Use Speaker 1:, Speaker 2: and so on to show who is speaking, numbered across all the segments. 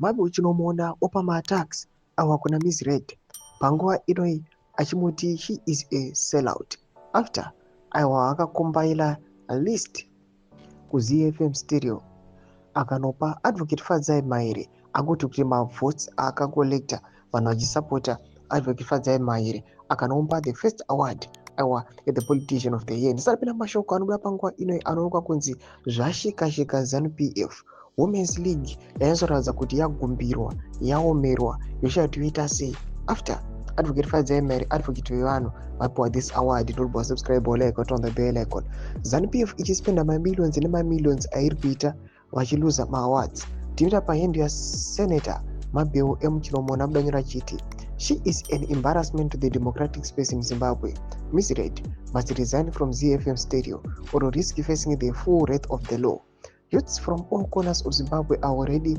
Speaker 1: Mabel Chinomona opa maattacks awa kuna Miss Red panguva inoi achimuti she is a sellout after aiwa akakombaila list kuZFM Stereo akanopa Advocate Fadzai Mahere akuti kuti mavotes aakacollecta vanhu vachisapota Advocate Fadzai Mahere akanomupa the first award aiwa the politician of the year. Ndisati pina mashoko anobuda panguva ino anoonekwa kunzi zvashikashika ZANU PF Women's League yanyatsoratidza kuti yagumbirwa, yaomerwa, yoshaya kuti yoita sei after Advocate Fadzai Mahere, advocate vevanhu, vapiwa this award. Ndorobva subscribe, like, on the bell icon. ZANU PF ichispenda mamillions nemamillions airi kuita vachiluza maawards. Tinoita pahendo yaSenator Mabel M Chinomona mudanyura chiti she is an embarrassment to the democratic space in Zimbabwe. Miss Red must resign from ZFM Stereo or risk facing the full wrath of the law. Youths from all corners of Zimbabwe are already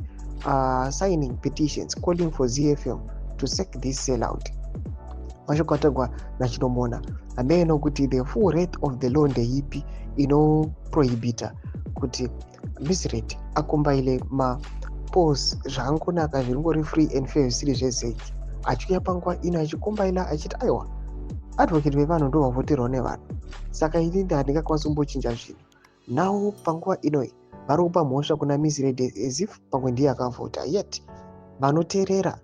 Speaker 1: signing petitions calling for ZFM to sack this sellout. Mashoko atagwa naChinomona hameno kuti the full wrath of the law ndeipi inoprohibita kuti Miss Red akombaile mapolls zvakangonaka, zviringori free and fair, zvisiri zveZEC. Achiuya panguva ino achikombaila achiti aiwa, advocate vevanhu ndo vavoterwa nevanhu, saka inini handingakwanisi kumbochinja zvinhu. Now panguva inoi vari kupa mhosva kuna Miss Red as if pamwe ndiye akavhota, yet vanoteerera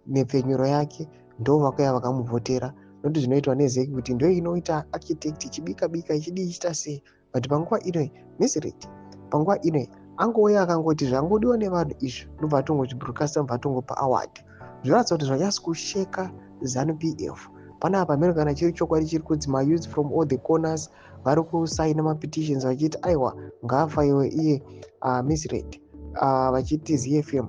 Speaker 1: nhepfenyuro yake ndo vakauya vakamuvhotera, nokuti zvinoitwa neZEC kuti ndo inoita architect ichibika bika ichidii ichiita sei. But panguva inoi Miss Red panguva inoi angouya akangoti zvangodiwa nevanhu izvi, ndobva atongozvibroadcasta, ndobva atongopa award. Zvinoratidza kuti zvanyatsi kusheka ZANU PF panapa. Mheno kana chiri chokwadi chiri kunzi mayouth from all the corners vari kusaina mapetitions vachiti aiwa, ngaafaiwe iye Miss Red, vachiti ZFM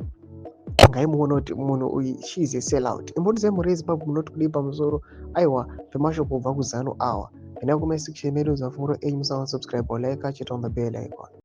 Speaker 1: ngaimuona kuti munhu uyu she is a sellout. Imbonzai mhuri yeZimbabwe, munoti kudii pamusoro aiwa pemashoko kubva kuZANU awa? Enda kucomment section medu, zafunguro enyu. Musasubscribe, like, chete on the bell icon.